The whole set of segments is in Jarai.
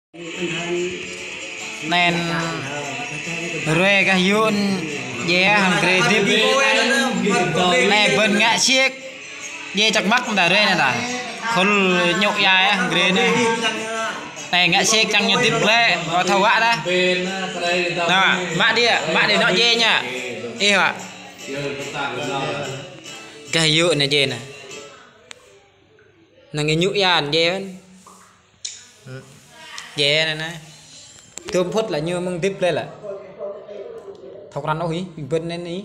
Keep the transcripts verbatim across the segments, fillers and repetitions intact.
Anŭn ruai gah yŭn, djai hăng grê hơdip. Anai bơ̆n ngă siek, djai čơkmăk ta ruai anai ta. Khul ñŭk ia hăng grê anai. Anai ngă siek čang ñu hơdip glaĭ, kâo thâo wă ta. Anai, mă đĭ, mă đĭ anŏ djai ñu. Ih wă. Gah yŭn anai djai anai. Năng ñu ñŭk ia djai anŭn. Djai anŭn anai. Tơm phŭt laih ñu mơ̆ng hơdip glaĭ laih. Thâo krăn ôh ih, ƀing bơ̆n anŭn ih.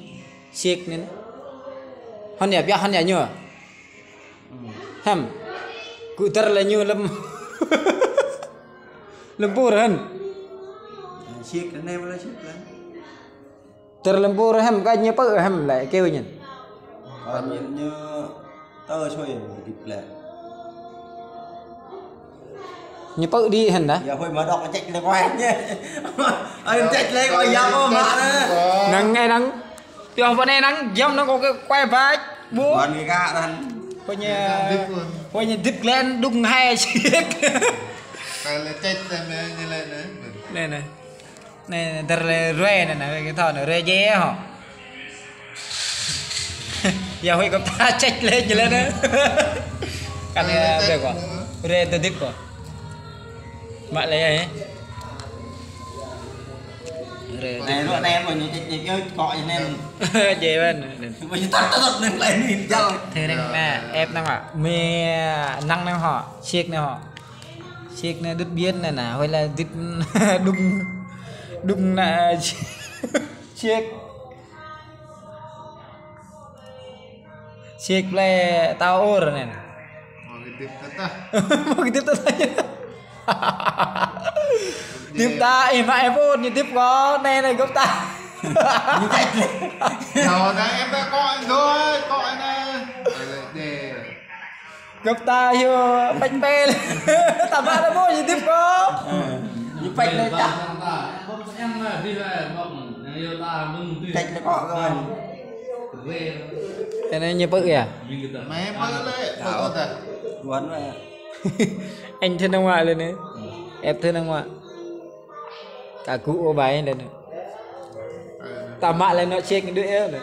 Siek anŭn. Hơnŭn ia, pioh hơnŭn ia ñu. Hăm. Kơ dơr laih ñu lơ̆m. Lơ̆m pur hơnŭn. Siek anai mơ̆ laih siek laih. Tơlơi lơ̆m pur hăm, kơ ñu pơ̆ hăm lĕ kêu ñu. Kơ ñu, ñu tơ sui hơdip lĕ. Ñu pơ̆ đĭ hăn đa. Ia hơi mă dŏ čĕč lĕ kuai ñu. Ai čĕč lĕ kuai ia kơ mă đa. Năng ai năng. Pioh pơ anai năng, giăm năng kơ kuai bač. Ƀu. Kuan kơ kă đa. Kuai ñu, kuai ñu hơdip glaĭ đŭng hai siek. Kơ lĕ čĕč lĕ mă ñu lĕ anai. Anai anai. Anai, dơr lĕ ruai anai, anai, kơ thâo anai, ruai djai hŏ. Ia hơi gơ̆p ta čĕč lĕ, čĕč lĕ anai. Kăn ia, ruai kơ. Ruai tơ hơdip kơ. Mă lĕ ia, hă? Ruai hơdip. Anai, ruai anai, mă ñu čĕč, čĕč, čĕč, kơ anai. Djai ƀăn. Mă ñu tăt, tăt, tăt, anai, anai, anai, jal. Thơ năng anai, ĕp năng hă. Mă năng năng hŏ, siek năng hŏ. Siek anai đŭt ƀiên anai anai, hơi lĕ hơdip đŭng, đŭng anai, siek. Siek lĕ tao ur anai. Mă hơdip tơtah. Mă hơdip tơtah. Hơdip ta, ih, mă ih pun, ñu hơdip kơ, anai anai gơ̆p ta. Ñu čĕč lĕ. Yua anai em ta kơ anai, kơ anai. Gơ̆p ta yua pĕč pel. Ta mă ta ƀu ñu hơdip kơ. Ñu pĕč lĕ ta. Pĕč lĕ kơ kơ. Anai ñu pơ̆ ia? Mă pơ̆ lĕ, pơ̆ kơ ta. Kuan mă. Anh thơ năng mă lĕ anai. Ĕp thơ năng mă. Ta gŭ ôh bai lĕ anai. Ta mă lĕ anŏ čĕč đuaĭ ia lĕ.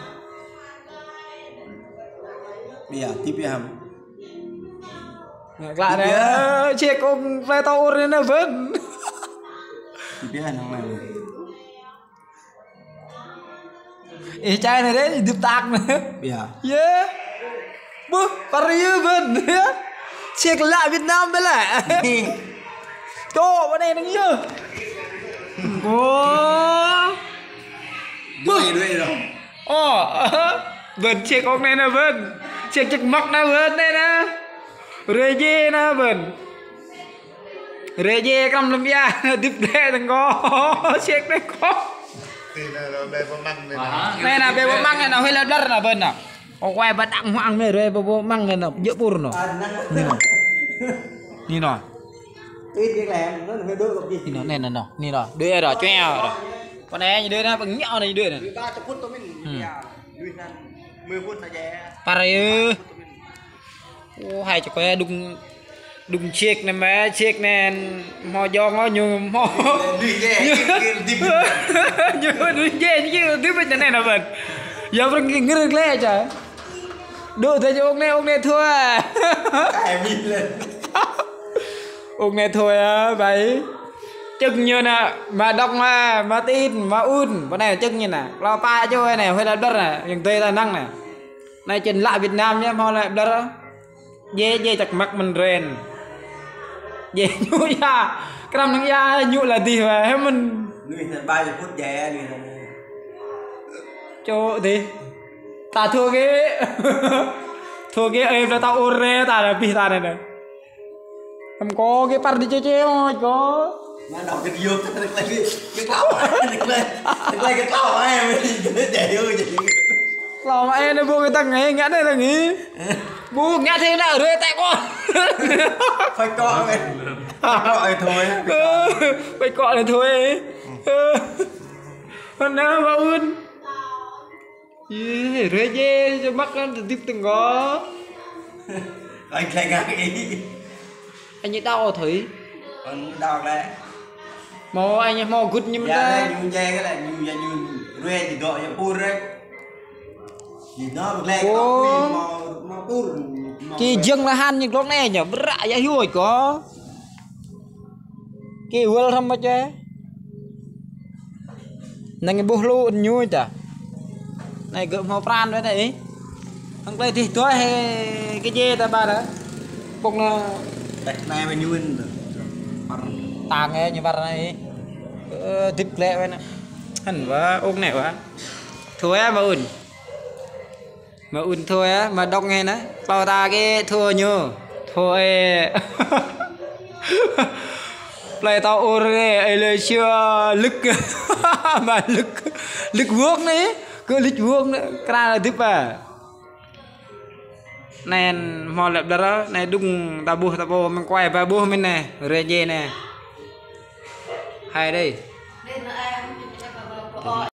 Ia, hơdip ia hăm. Ngă klă anai, čĕč kông plei tao ur anai bơ̆n. Hơdip ia năng mă. Ih, čai anai dih, hơdip tăk anai. Ia. Ia. Ƀuh, pơrơyơ bơ̆n. Ia. Čĕč lăk Việt Nam ƀơi lĕ. Čô, ƀơi anai năng ia. Ơ. Ƀuh. Đuaĭ, đuaĭ dong. Ơ, bơ̆n čĕč kông anai anai bơ̆n. Čĕč čĕč măk anai bơ̆n anai anai. Ruai djai anai bơ̆n. Ruai djai krăm lơ̆m ia, hơdip glaĭ tơ̆ng kơ. Čĕč tơ̆ng kơ. Tui anai lĕ ƀai pơmăng anai. Anai anai ƀai pơmăng anai, hơi lăp lăr anai bơ̆n anai. Kơ kuai ƀă đang huang anai, ruai ƀai pơmăng anai anai. Djơ̆ pur anai. Anai anai. Anai anai. Anai anai, anai anai. Anai anai. Đuaĭ ia, čuai ia. Pơ anai ñu đuaĭ anai, pơñă anai ñu đuaĭ anai. Hmm. Pơrơyơ. Ơ, hai čô kơ đŭng, đŭng čĕč anai mă, čĕč anai hmâo jong ôh ñu hmâo. Đuaĭ djai, ñu đuaĭ djai, ñu hơdip ƀơi anai anai bơ̆n. Ia prăng ngir glaĭ ča. Đuaĭ tơ ong anai, ong anai thua. Ong anai thua ia, bai. Čơ̆ng ñu anai, mă dŏ mă, mă tin, mă un, pơ anai čơ̆ng ñu anai. Klâo pă čô anai, hơi lăp lăr anai, yang tui ta năng anai. Anai čĕn lăk Việt Nam ñu hmâo lăp lăr. Djai, djai čăk măk mơ̆n ren. Djai ñu ia. Krăm năng ia ñu lă dih wa, hĕ mơ̆n. Lui tơ ƀai phŭt djai, lui tơ. Čô dih. Ta thua kơ. Thua kơ, ơi, ta ur re, ta lă bih ta anai anai. Hăm kơ kơ păr đĭ čĕč čĕč ôh, kơ. Mă dŏ kơ diô, kơ klai, kơ klao, kơ klai, kơ klai, kơ klao, ai, kơ klao, kơ klao. Klao mă anai ƀu kơ tăng anai, ngă anai tăng anai. Ƀu ngă thê anai, ruai tĕ kơ. Phải kơ anai. Phải kơ anai thôi. Phải kơ anai thôi. Anai mă un. Ih, ruai djai, čơmăk anŭn hơdip tơ̆ng kơ. Ơi, klai ngă kơ ih. Anai ñu đaŏ thôi. Anai đaŏ lĕ. Hmâo ai ñu hmâo gŭt ñu mơ̆n ta. Ñu jai kơ lĕ, ñu ya ñu ruai ñu dŏ ya pur rĕ. Ñu nao bơglĕ kơ tŏ pui, hmâo, hmâo pur, hmâo. Či jơ̆ng lahan ñu glŏk anai ñu, bră ya hiu kơ. Kơ wơl hrŏm mơ̆ čê. Năng ƀuh lu ŭn ñu ta. Anai gơ̆ hmâo pran wơ̆t anai. Hăng tơlơi dih tuai hĕ kơ jê ta ƀar. Pŏk na. Teh anai mơ̆ ñu ŭn ta. Tang hĕ ñu ƀar anai. Ơ, dip glĕ wơ̆t anai. Hăn wă, ôk anai wă. Thua mơ̆ ŭn. Mơ̆ ŭn thua, mơ̆ dŏng hĕ na. Klâo ta kơ thua ñu. Thua ê. Plei tao ur ê, ê lê sia lưk. Mơ̆ lưk. Lưk vuông anai. Kơ lưk vuông anai. Kra dip a. Anai hmâo lĕ ƀlơr, anai đŭng ta ƀuh ta pô, mơ̆ng kuai ba ƀuh mơ̆n anai. Rê jê anai. Hai đơi.